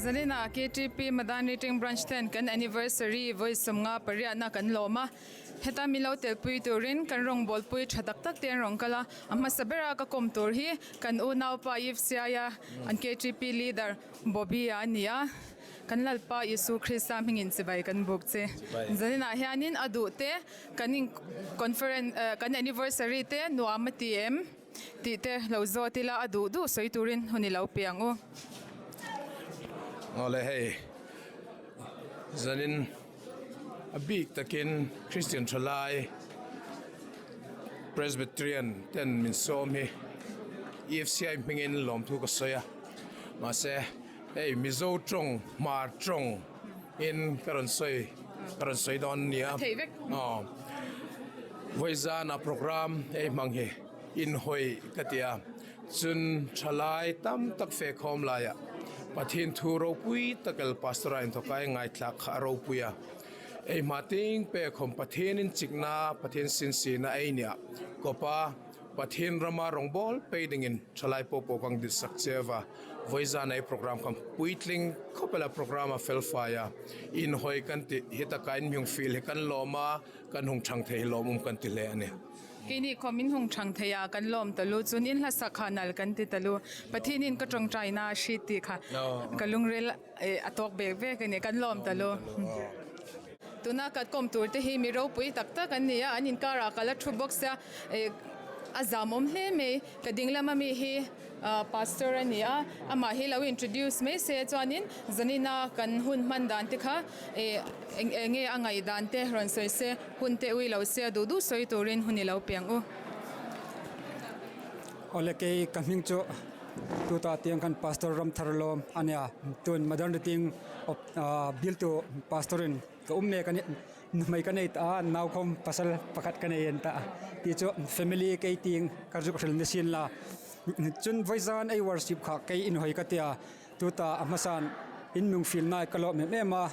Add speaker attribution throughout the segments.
Speaker 1: Zanina KTP Madan Meeting Branch ten kan anniversary vawi sawmnga pariatna kan lawm a, heta min lo telpui turin kan rawngbawlpui tha tak tak te an rawn kal a, a hmasa bera ka kawm tur hi kan unaupa Yivsiaia an KTP leader Bobby-a a ni a, kan Lalpa Isu Krista hmingin chibai kan buk che. Zaninah hianin a duh te kan in conference kan anniversary te nuam a ti em? Tih te lo zawt ila a duh duh sawi turin hun i lo pe ang u.
Speaker 2: Awle hei zanin a bik takin Christian thalai Presbyterian ten min sawm hi EFCI hmingin lawmthu ka sawi a mahse hei Mizo tawng Hmar tawng in ka rawn sawi ka rawn sawi dawn a nia aw vawi zana program hei hmang hi inhawi ka ti a chun thalai tam tak fe khawm laiah Pathian thu ropui tak el pastor a inthawk a ngaithlak kha a ropui a ei hma ting pek hawm Pathian in chikna Pathian sinsina ei nia kawpa. Pathian rama rawngbâwl pei dingin thalai pawh pawh kang dilsak che va, vawi zana i program kha puitling khawp ela program a fel fai a, inhawi kan tih hi taka in hming fil hi kan lawm a, kan hung thang thei hi lawmawm kan ti hle a ni.
Speaker 1: Keini khawm in hung thang thei a kan lawm ta lu chuan in hlasak kha nal kan ti ta lu, Pathianin ka tawngtaina a hri tih kha ka lungrel a tawk bek vek a ni, kan lawm ta lu. Tuna kat kawm tur te hi mi ropui tak tak an ni a, an inkarah ka la thu bawk sia ih a zamawm hle mai ka ding lama mi hi ah pastor a ni a amah hi lo introduce mai se chuanin zanina kan hun hman dan te kha ih eng eng nge a ngaih dan te rawn sawi se hun te ui lo se a duh duh sawi turin hun i lo pe ang u.
Speaker 3: Awle kei ka hming chu tuta tiang khan pastor Ramthar lawm a nia tun modern reading of Ahh bialtu pastor in ka awm mek a ni nuhmei ka nei ta a nau khawm pasal pakhat ka nei an ta a tih chu family kei ting ka zuk hril ni sin la chun vawi zan ei worship kha kei inhawi ka tia tuta a hmasan in nung fil nai ka lawm em em a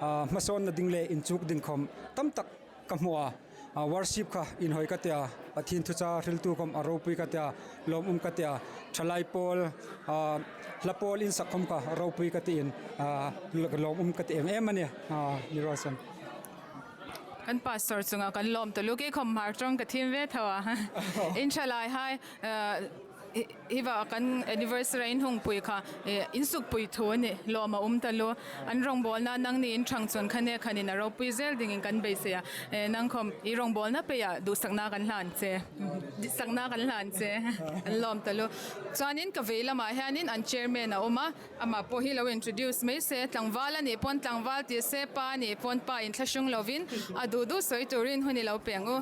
Speaker 3: ahh hmasawn na ding leh inchuk ding khawm tam tak ka hmu a ah worship kha inhawi ka tia Pathian thucha hriltu khawm a ropui ka tia lawmawm ka tia thalai pawl ah hla pawl in sak khawm kha ropui ka tiin ah lawmawm ka ti em em a ni ah ni rual chuan.
Speaker 1: Kan pastor chungah kan lawm ta luke khawm hmar tawng ka thim ve tho a in thalai hai ah. Hiva kan anniversary a inhungpui kha ih insukpui thu a ni lawm a awm ta lu an rawngbawlna nang ni in thang chuan khan e khanin a ropui zel dingin kan beisei a eh nang khawm i rawngbawlna peiah duhsakna kan hlan che duhsakna kan hlan che an lawm ta lu chuanin ka vei lamah hianin an chairman a awm a amah pawh hi lo introduce mai se tlangval a nih pawn tlangval tih se pa a nih pawn pa inthlahrung lovin a duh duh sawi turin hun i lo pe ang u.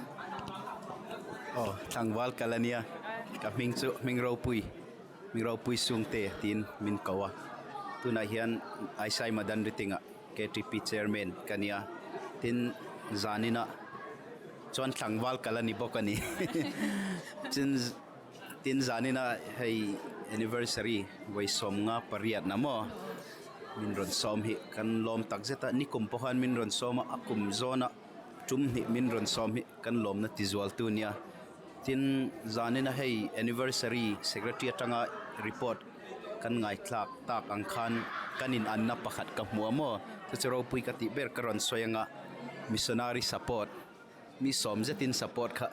Speaker 4: Aw tlangval kal a nia ka hming chu hming ropui hming ropui sungte tiin min ko a tunah hian Aisai Madan Ritinga K T P chairman ka nia tin zaninah chuan tlangval kal a ni bawk a ni tin tin zaninah hei anniversary vawi sawmnga pariat na maw min rawn sawm hi kan lawm tak zet a nikum pawh khan min rawn sawm a a kum zawnah. Tum hnih min rawn sawm hi kan lawmna ti zual tu nia. Tin, zanina hei anniversary secretary atanga report kan ngaihthlak tak ang khan kan in anna pakhat ka hmu a maw? Chu chu ropui ka tih ber ka rawn sawi anga missionary support mi sawm zetin support kha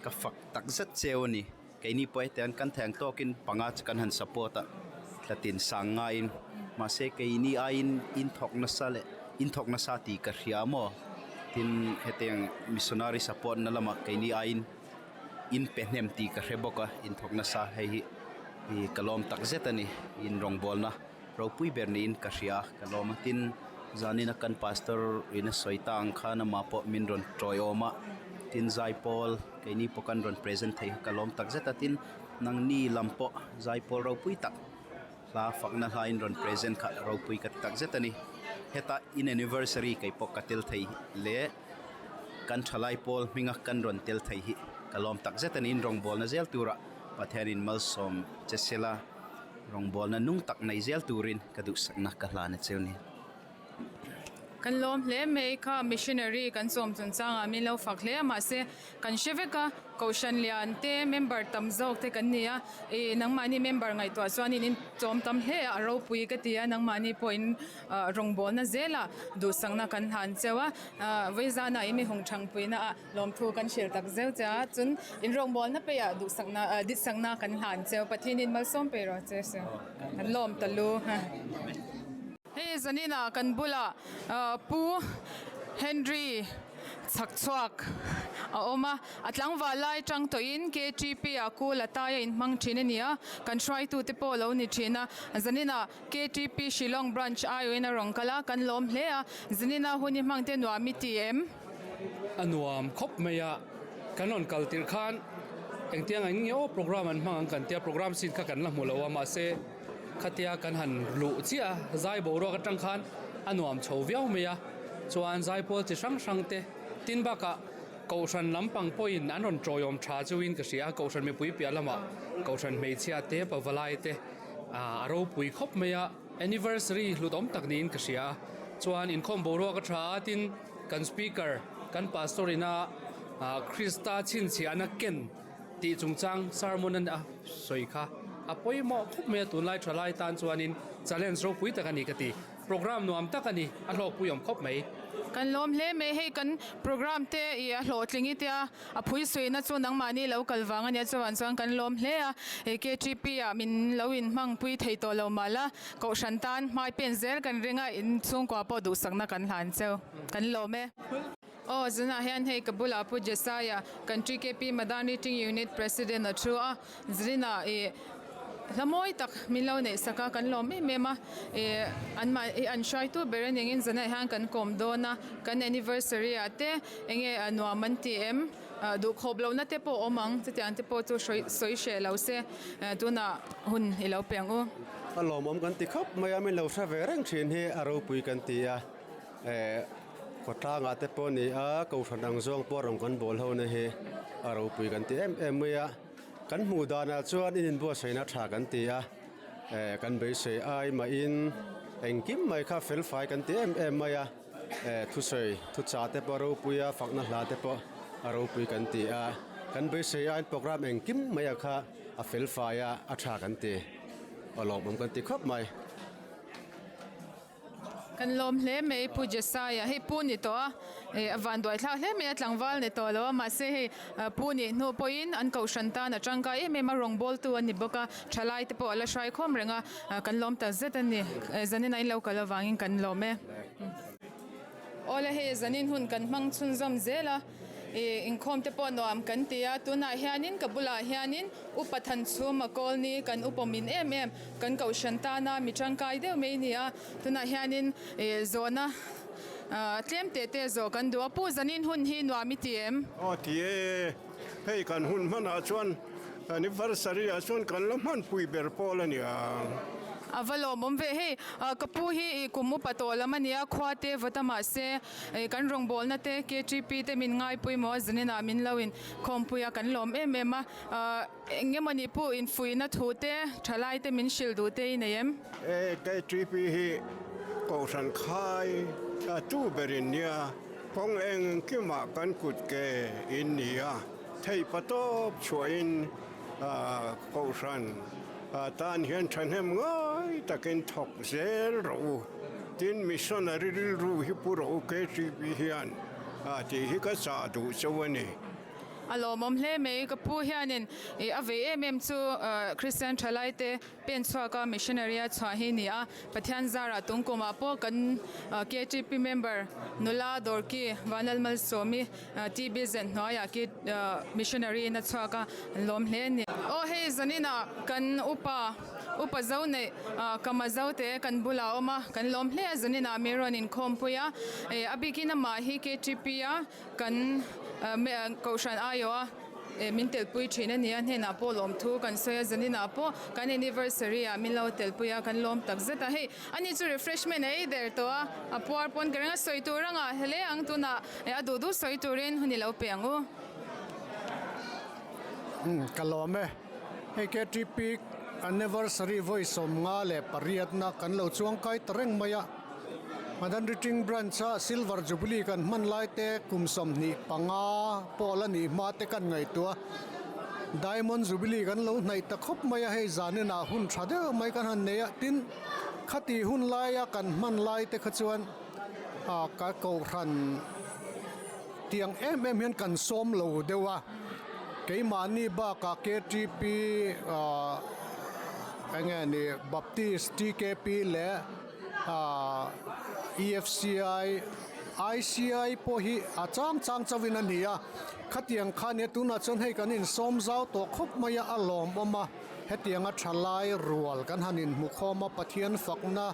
Speaker 4: ka fak tak zet cheu a ni. Keini pawh hetiang kan theng tawkin panga chu kan han support a, thlatin sang ngaiin mahse keini aiin in thawk nasa leh in thawk nasa tih ka hria maw tin hetiang missionary support na lamah keini aiin in pe hnem tih ka hre bawk a in thawk nasa hei hi ih ka lawm tak zet a ni in rawngbawlna ropui ber niin ka hria ka lawm a tin zanina kan pastor in a sawi ta ang khan amah pawh min rawn tawiawm a tin zaipawl. Keini pawh kan rawn present thei ka lawm tak zet a tin nangni lam pawh zaipawl ropui tak hla fakna hla in rawn present kha ropui ka ti tak zet a ni heta in anniversary kei pawh ka tel thei leh kan thalai pawl hminga kan rawn tel thei hi ka lawm tak zet a ni in rawngbawlna zel turah Pathianin malsawm che sela rawngbawlna nung tak nei zel turin ka duhsakna ka hlan a cheu ni.
Speaker 1: Kan lawm hle mai kha missionary kan sawm chungchangah min lo fak hle a mahse kan hre vek a kohhran lian te member tam zawk te kan ni a ih nangmahni member ngaihtuah chuanin in chawm tam hle a a ropui ka ti a nangmahni pawhin ah rawngbawlna zelah duhsakna kan hlan cheu a ah vawizawnah i mi hung thangpuina ah lawmthu kan hrilh tak zeuh che a chun in rawngbawlna peiah duhsakna ah ditsakna kan hlan cheu Pathianin malsawm pei rawh che se kan lawm ta lu. Hei zaninah kan bulah Pu Henry Chhakchhuak a awm a, a tlangval lai tang tawhin KTP ah Kul a tai a inhmang thin a ni a, kan hruaitute pawh a lo ni thin a, zaninah KTP Shillong Branch aiawhin a rawn kal a, kan lawm hle a, zaninah hun i hmang te nuam i ti em?
Speaker 5: A nuam khawp mai a, kan rawn kal tirh khan engtiang ang nge aw program an hmang ang kan tia, program seat kha kan la hmu lo a, mahse Khatia kan han luh chiah a, zai boruak atang khan a nuam chho viau mai a, chuan zaipawl chi hrang hrang te tin bakah Kohhran lampang pawhin an rawn tawiawm tha chuin ka hria a, Kohhran mipui piah lamah Kohhran hmeichhia te pavalai te a ropui khawp mai a, anniversary hlutawm tak niin ka hria a, chuan inkhawm boruak a tha a, tin kan speaker kan pastor ina Krista chhinchhiahna ken Tih chungchang sermon a sawi kha a pawimawh khawp mai a, tunlai thalai tan chuanin challenge ropui tak a ni ka ti. Programme nuam tak a ni, a hlawkpui awm khawp mai.
Speaker 1: Kan lawm hle mai, hei kan programme te i a hlawhtling i tia a phui suihna chu nangmahni lo kal vang a nia chuan chuan kan lawm hle a, hei KTP ah min lo inhmang pui thei tawh lo mah la, Kohhran tan hmai pen zel kan ring a, inchhungkua pawh duhsakna kan hlan cheu, kan lawm e. Aw, zunah hian hei ka bulah Pu Jesaya, kan TKP Madani Ting Unit President a thu a, Zrinah ih hla mawi tak min lo neih sak a, kan lawm em em a, ih an mah hi an hruaitu ber a ning in zanah hian kan kawm dawn a, kan anniversary ah te enge nuam an ti em, duhkhawp lohna te pawh awm ang, chutiang te pawh chu sawi hreh lo se, tunah hun i lo pe ang u.
Speaker 6: A lawmawm kan ti khawp mai a, min lo hre ve reng thin hi a ropui kan ti a, eh. Khawtlangah te pawh a ni a, Kohhran ang zawng pawh rawn kan bawl ho na hi a ropui kan ti em em mai a. Kan hmuh danah chuan in inbuatsaihna tha kan ti a, eh kan beisei ai mahin engkim mai kha fel fai kan ti em em mai a, eh thusawi thuchah te pawh a ropui a, fakna hla te pawh a ropui kan ti a. Kan beisei aiin programme engkim mai a kha a fel fai a, a tha kan ti, a lawmawm kan ti khawp mai.
Speaker 1: Kan lawm hle mai Pu Jesaya hei Pu ni tawh a eh a van duai thlak hle mai a tlangval ni tawh lo a mahse hei Pu nih hnu pawhin an kohhran tan a tangkai em em a rawngbawltu a ni bawk a thalai te pawh a la hrai khawm reng a kan lawm ta zet a ni zanin a in lo kal avangin kan lawm e. Awle hei zanin hun kan hmang chhunzawm zel a. Ih inkhawm te pawh nuam kan ti a, tunah hianin ka bulah hianin Upa Thanchhuma Kawlni kan upawmin em em kan kohhran tana mi tangkai deuh mai ni a, tunah hianin ih zawhna ah tlem teh teh zawh kan duh a, Pu Zanin hun hi nuam i ti em?
Speaker 7: Aw ti e, hei kan hun hmanah chuan anniversary ah chuan kan la hmanpui ber pawl a nia.
Speaker 1: A va lawmawm ve, hei ka pu hi ih kum upa tawh lam a nia, khua te vawt a mahse Ih kan rawngbawlna te KTP te min ngaipawimawh a zaninah min lo in khawmpui a kan lawm em em a, ah eng emawni pawh infuihna thu te thalai te min hrilh duh te i nei em?
Speaker 7: E KTP hi Kohhran khai a tu berin nia kawng engkimah kan kut ke in ni a, theih patawp chhuahin ah Kohhran tan hian thahnem ngai takin thawk zel rawh u. Tin, missionary rilru hi pu rawh u KTP hian tih hi ka chah duh chauh a ni.
Speaker 1: A lawmawm hle mai, ka pu hianin ih a vei em em chu Kristian thalaite pen chhuaka missionary a chhuah hi ni a, Pathian zarah tungkumah pawh kan KTP member nula Dawrki Vanlalmalsawmi TB zen hnuaiah ki missionary in a chhuak a, an lawm hle a ni. Aw hei zaninah kan upa Upa zo neih Kama zo te kan bulah a awm a, kan lawm hle a, zaninah mi rawn inkhawmpui a, a bikin amah hi KTP a kan Kohhran aiawh a min telpui thin a ni a, hnenah pawh lawmthu kan sawi a, zaninah pawh kan anniversary ah min lo telpui a, kan lawm tak zet a, hei ani chu refreshment a ei der tawh a, a puar pawn ka ring a, sawi tur anga hle ang tunah a duh duh sawi turin hun i lo pe ang u.
Speaker 8: Ka lawm e. Hei KTP anniversary vawi 58 na kan lo chuangkai ta reng mai a. Madan Riting Branch a Silver Jubilee kan hman lai te kum 25 pawh la nih hma te kan ngaihtuah a, Diamond Jubilee kan lo hnaih ta khawp mai a, hei zaninah hun tha deuh mai kan han nei a, tin khati hun laia kan hman lai te kha chuan ah ka kohhran tiang em em hian kan sawm lo deuh a, keimahni bakah KTP ah eng nge ni Baptist TKP leh ah EFCI ICI pawh hi a chang chang chauhin a ni a, khatiang kha nia tunah chuan hei kan insawm zau tawh khawp mai a, a lawmawm a, hetianga thalai rual kan han inhmu khawm a, Pathian fakna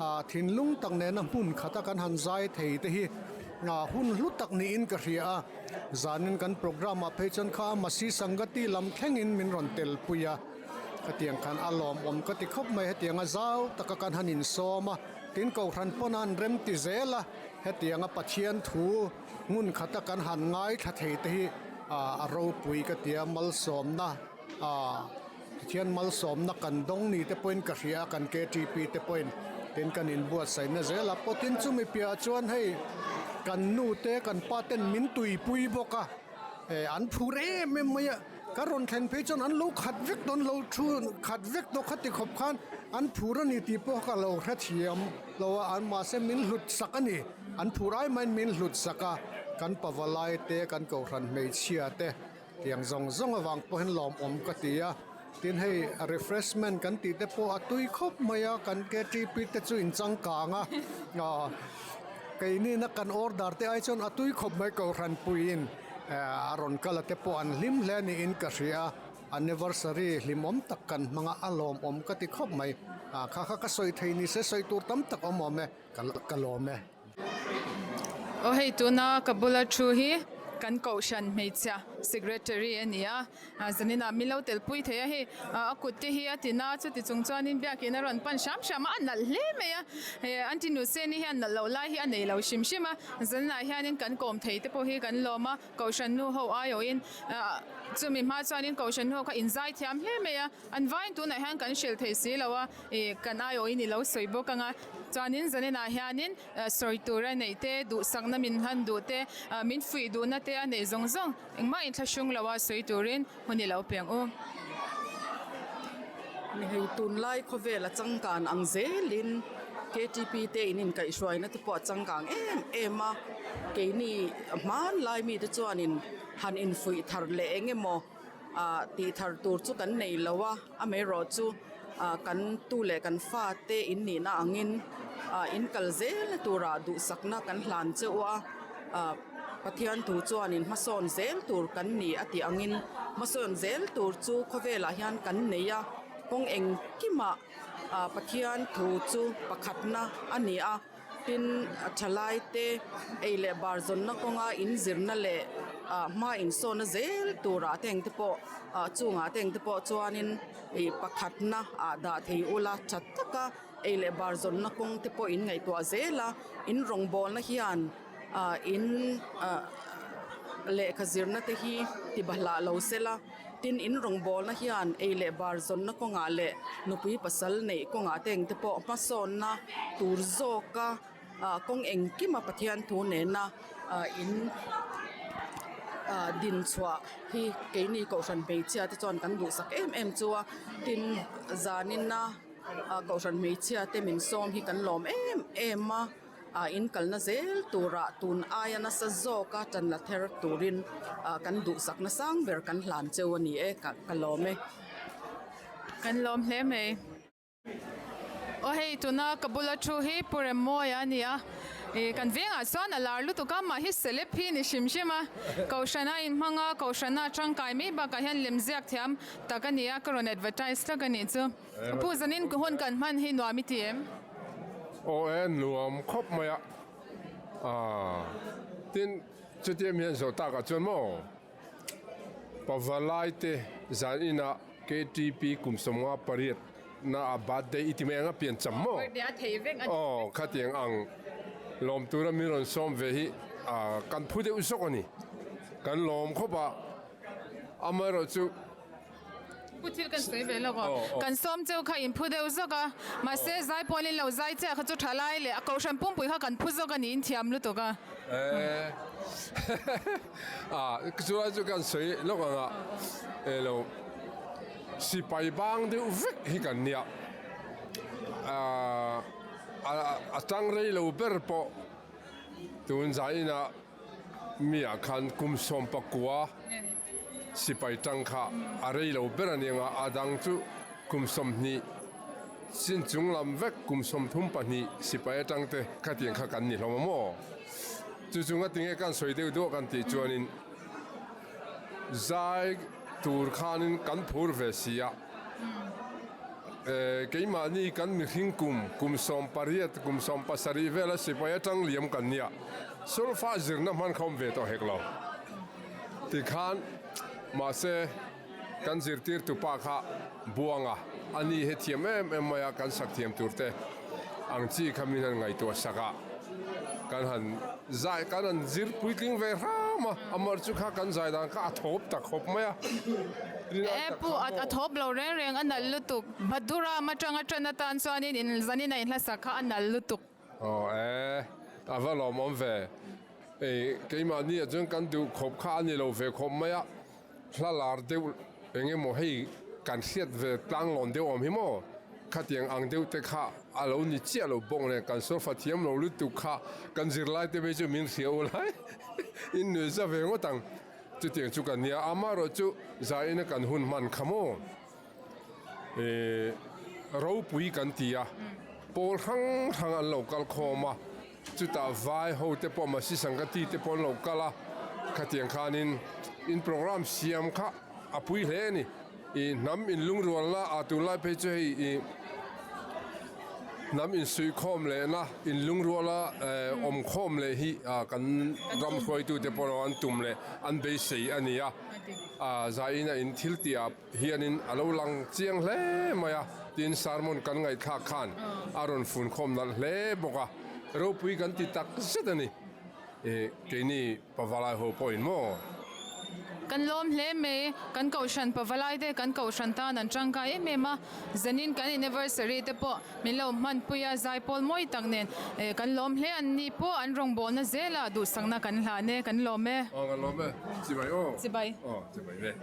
Speaker 8: ah thinlung tak nena hmun khata kan han zai thei te hi ah hun hlu tak niin ka hria a, zanin kan programme ah phei chuan kha Masi Sangati lam thlengin min rawn telpui a. Hetiang khan a lawmawm ka ti khawp mai, hetianga zau taka kan han insawm a, tin Kohhran pawn a han rem ti zel a, hetianga Pathian thu hmun khata kan han ngaithla thei te hi a ropui ka ti a, malsawmna Pathian malsawmna kan dawng ni te pawhin ka hria a, kan KTP te pawhin tin kan inbuatsaihna zel a, pawtin chumi piahah chuan hei kan nu te kan pa ten min tuipui bawk a, an phur em em mai a. Ka rawn thlen phei chuan an lo khat vek dawn lo thu khat vek tawh kha ti khawp khan an phur a ni tih pawh ka lo hrethiam lo a, an mahse min hlut sak a ni, an phur ai maiin min hlut sak a, kan pavalai te kan kohhran hmeichhia te tiang zawng zawng avang pawhin lawmawm ka ti a, tin hei refreshment kan tih te pawh a tui khawp mai a, kan KTP te chu inchangkang a, keinina kan order te ai chuan a tui khawp mai kohhran puiin. A rawn kal a te pawh an hlim hle niin ka hria a, anniversary hlimawm tak kan hmang a, a lawmawm ka ti khawp mai. Kha kha ka sawi thei ni se sawi tur tam tak awm awm e, ka lawm e.
Speaker 1: Aw hei tuna ka bula thu hi kan kohhran hmeichhia secretary a ni a, zaninah min lo telpui thei a hei a kut te hi a ti na chuti chung chuanin biakin a rawn pan hram hram a, a nalh hle mai a, an ti nuseni hian nalh loh lai hi a nei lo hrim hrim a. Zanah hianin kan kawm thei te pawh hi kan lawm a, Kohhran nu ho aiawhin chumi hma chuanin Kohhran nu ho kha inzai thiam hle mai a, an vaiin tunah hian kan hrilh thei si lo a, ih kan aiawhin i lo sawi bawk ang a, chuanin zaninah hianin sawi tur a neih te, duhsakna min hlan duh te, min fuih duhna te a neih zawng zawng engmah inthlahrung lo a sawi turin hun i lo piang u.
Speaker 9: Ni hei tunlai khawvel a changkan ang zelin KTP te in inkaihhruaina te pawh a changkang em em a, keini hmanlai mite chuanin han infuih thar leh eng emaw ah tih thar tur chu kan nei lo a, amaherawh chu ah kan tu leh kan fate in nihna angin ah in kal zel turah duhsakna kan hlan cheuh a ah. Pathian thu chuanin hmasawn zel tur kan ni a tih angin hmasawn zel tur chu khawvelah hian kan nei a, kawng engkimah ah Pathian thu chu pakhatna a ni a, tin thalai te ei leh bar zawnna kawnga inzirna leh ah hma insawnna zel turah te engte pawh ah chungah te engte pawh chuanin ih pakhatna ah dah thei ula tha taka ei leh bar zawnna kawng te pawh in ngaihtuah zel a, in rawngbawlna hian. ah in ah lehkha zirna te hi ti bahlah lo sela tin in rawngbawlna hian ei leh bar zawnna kawngah leh nupui pasal neih kawngah te engte pawh hmasawnna tur zawka ah kawng engkima Pathian thu nena ah in ah din chhuah hi keini kohhran hmeichhia te chuan kan duhsak em em chu a tin zanina ah kohhran hmeichhia te min sawm hi kan lawm em em a. ah in kalna zel turah tun aia nasa zawka tan la ther turin ah kan duhsakna sang ber kan hlan cheu a ni e ka ka lawm e.
Speaker 1: Kan lawm hle mai. Aw hei tuna ka bula thu hi Pu Remmawia a ni a, ih kan vengah chuan a lar lutuk a, mah hi celeb hi ni hrim hrim a, Kohhran a inhmang a, Kohhran a tangkai mai bakah hian lemziak thiam tak a ni a, ka rawn advertise hlak a nih chu. Pu Zanin ka hun kan hman hi nuam i ti em?
Speaker 10: Aw e, nuam khawp mai a. Aaa, tin, chutia mi an zawh takah chuan maw Pavalai te zan inah KTP kum 58 na a birthday i ti mai ang a pian cham maw?
Speaker 1: Birthday a thei vek a ni.
Speaker 10: Aw, khatiang ang lawm tura min rawn sawm ve hi kan phu deuh zawk a ni. Kan lawm khawp a, amaherawhchu.
Speaker 1: Pu thil kan sawi ve lawk aw. Kan sawm cheu kha in phu deuh zawk a, mahse zai pawlin lo zai chiah kha chu tha lai leh a kohhran pumpui kha kan phu zawk a niin thiam lutuk a.
Speaker 10: A chulai chu kan sawi lawk ang a, elo sipai bang deuh vek hi kan nia, a tang rei lo ber pawh tun zai inah mi ah khan kum 19 sipai tang kha a rei lo ber a ni ang a, a dang chu kum 20 chin chung lam vek kum 32 sipai atang te khatiang kha kan ni hlawm a maw? Chu chu ngatinge kan sawi deuh duah kan tih chuanin zai tur khanin kan phur ve si a, keimahni kan mihring kum, kum 18, kum 17 vela sipai atang liam kan nia, solfa zirna hman kha awm ve tawh hek lo. Tikhan mahse kan zirtirtu pa kha Buanga a ni he thiam em em mai a, kan sak thiam tur te ang chi kha min han ngaihtuah sak a, kan han zai kan han zir puitling ve hram a, amar chu kha kan zai dan kha a thawp ta khawp mai a.
Speaker 1: E pu a thawp lo reng reng a nalh lutuk, Bhaduram atanga tan atan chuanin in zanin a inhlasak kha a nalh lutuk.
Speaker 10: Aw e, a va lawmawm ve. Ei, keimahni ah chuan kan duh khawp kha a ni lo ve khawp mai a, hla lar deuh eng emaw hei kan hriat ve tlanglawn deuh awm hi maw? Khatiang ang deuh te kha a lo ni chiah lo bawk nen kan solfa thiam lo lutuk kha kan zirlai te phei chu min hria u lai in nuih za ve ngawt ang. Chutiang chu kan nia, amaherawh chu zaina kan hun hman kha maw? Ropui kan ti a, pawl hrang hrang an lo kal khawm a, chutah vai ho te pawh Masi Sangati te pawh an lo kal a, khatiang khanin in program siam kha a pui hle a ni. I hnam inlungrualna a tunlai phei chu hei i hnam insuihkhawm lehna inlungruala awmkhawm leh hi kan ram hruaitute pawh an tum leh an beisei a ni a, zaiin a in thil tih ah hianin a lo lang chiang hle mai a, tin sermon kan ngaihthlak khan a rawn funkhawm nalh hle bawk a, ropui kan ti tak zet a ni, keini pavalai ho pawhin maw?
Speaker 1: Kan lawm hle mai, kan kohhran pavalai te kan kohhran tan an tangkai em em a, zanin kan anniversary te pawh min lo hmanpui a, zaipawl mawi tak nen kan lawm hle an ni pawh an rawngbawlna zela duhsakna kan hlan e, kan lawm e.
Speaker 10: Aw kan lawm e, chibai aw.
Speaker 1: Chibai.
Speaker 10: Aw chibai le.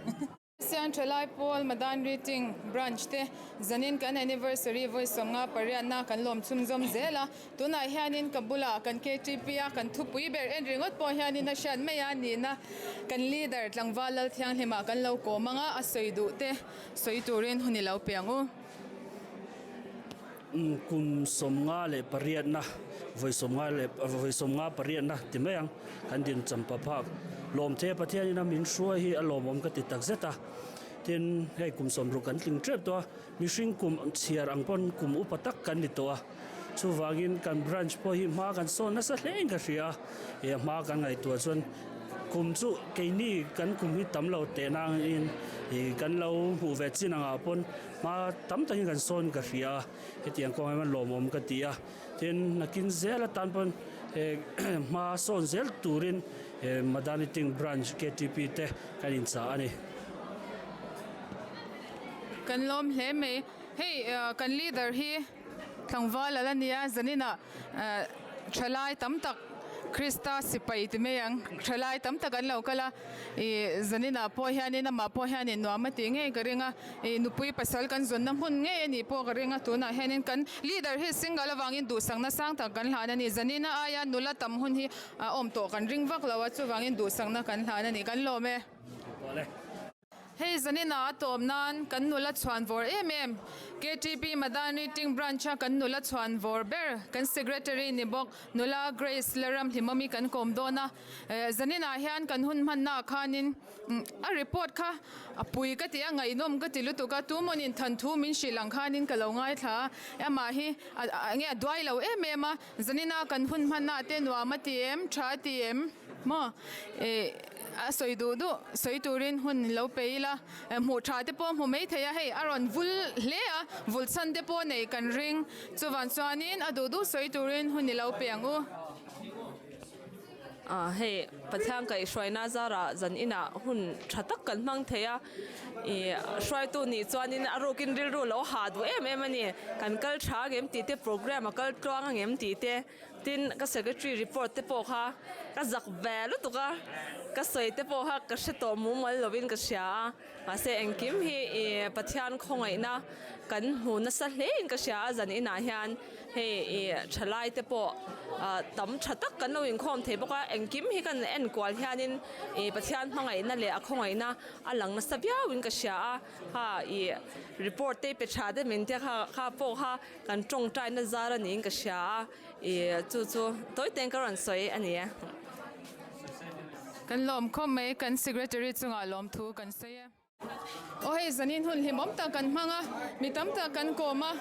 Speaker 1: Sian Thalai Pawl Madan Reading Branch te zanin kan anniversary vawi 58 na kan lawm chhunzawm zel a, tunah hianin ka bulah kan ktp a kan thupui ber en ringawt pawh hianin a hriat mai a nihna kan leader tlangval Lalthianghlima kan lo kawm ang a, a sawi duh te sawi turin hun i lo pe ang u.
Speaker 11: Kum 58 na, vawi sawmnga leh vawi 58 na ti mai ang kan din champa phak. Lawmte Pathianin a min hruai hi a lawmawm ka ti takzet a. Tin, hei kum 60 kan tling tep tawh a, mihring kum chhiar ang pawn kum upa tak kan ni tawh a. Chuvangin kan branch pawh hi hma kan sawn nasa hlein ka hria a, he hma kan ngaihtuah chuan kum chu keini kan kum hi tam lo teh nangin kan lo hmuh ve chin angah pawn Hma tam takin kan sawn ka hria a, hetiang kawng hian lawmawm ka ti a, tin nakin zel atan pawn hma sawn zel turin Madani Ting Branch ktp te kan inchah a ni.
Speaker 1: Kan lawm hle mai. Hei kan leader hi tlangval a la nia, zaninah thalai tam tak Krista sipai ti mai ang, thalai tam tak an lo kal a, ih zaninah pawh hianin amah pawh hianin nuam a tih ngei ka ring a, ih nupui pasal kan zawnna hmun ngei a nih pawh ka ring a, tunah hianin kan leader hi single avangin duhsakna sang tak kan hlan a ni, zanina aia nula tam hun hi a awm tawh kan ring vak lo a, chuvangin duhsakna kan hlan a ni, kan lawm e. Hei zaninah a tawp nan kan nula chhuan vawr em em ktp Madani Ting Branch a kan nula chhuan vawr ber kan Secretary ni bawk nula Grace Laramhlimawmi kan kawm dawn a. Zaninah hian kan hun hmanna ah khanin a report kha a pui ka ti a, ngaihnawm ka ti lutuk a, tumawnin thanthu min hrilh ang khanin ka lo ngaithla a, amah hi enge a duai lo em em a, zanina kan hun hmanna te nuam a ti em, tha a ti em? Maw? Ih, a sawi duh duh, sawi turin hun lo pe ila, hmuh tha te pawh hmu mai thei a, hei a rawn vul hle a, vul chhan te pawh nei kan ring, chuvan chuanin a duh duh sawi turin hun i lo pe ang u.
Speaker 12: Hei Pathian kaihhruaina zarah zan inah hun tha tak kan hmang thei a, ih hruaitu nih chuanin a rukin rilru lo ha duh em em a ni. Kan kal tha angem tih te program a kal tluang angem tih te tin ka secretary report te pawh kha ka zak ve lutuk a, ka sawi te pawh kha ka hre tawh mumal lovin ka hria a. Mahse engkim hi ih Pathian khawngaihna kan hmu nasa hlein ka hria a zan inah hian hei ih thalai te pawh ah tam tha tak kan lo inkhawm thei bawk a engkim hi kan enkual hianin ih Pathian hmangaihna leh a khawngaihna a lang nasa viauin ka hria a kha ih report te pe tha te min tia kha kha pawh kha kan tawngtaina zar a niin ka hria a ih chu chu tawi teng ka rawn sawi a ni e.
Speaker 1: Kan lawm khawp mai, kan secretary chungah lawmthu kan sawi e. Aw hei zanin hun hlimawm tak kan hmang a, mi tam tak kan kawm a,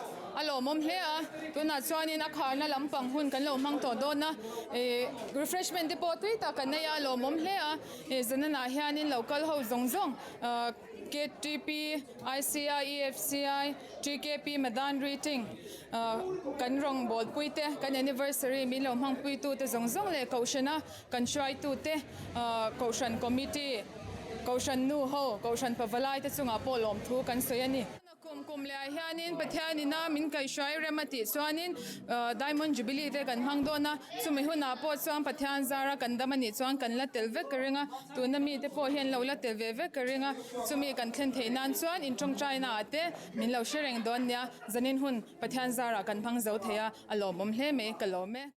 Speaker 1: a lawmawm hle a, tunah chuanin a kharna lampang hun kan lo hmang tawh dawn a, ih refreshment te pawh tui tak kan nei a, a lawmawm hle a, ih zananah hianin lo kal ho zawng zawng ah KTP, ICI, EFCI, TKP, Madan Greeting kan rawngbawlpui te, kan anniversary min lo hmangpuitu te zawng zawng leh Kohhrana kan hruaitu te, Kohhran Committee, Kohhran nu ho, Kohhran pavalai te chungah pawh lawmthu kan sawi a ni. Kum kum lehah hianin Pathian ina min kaihhruai rem a tih chuanin Diamond Jubilee te kan hmang dawn a, chumi hunah pawh chuan Pathian zara kan dam a nih chuan kan la tel vek ka ring a, tuna mite pawh hian lo la tel ve vek ka ring a, chumi kan thlen theih nan chuan inṭawngṭaina ah te min lo hre reng dawn nia, zanin hun Pathian zarah kan hmang zo thei a, a lawmawm hle mai ka lawm e.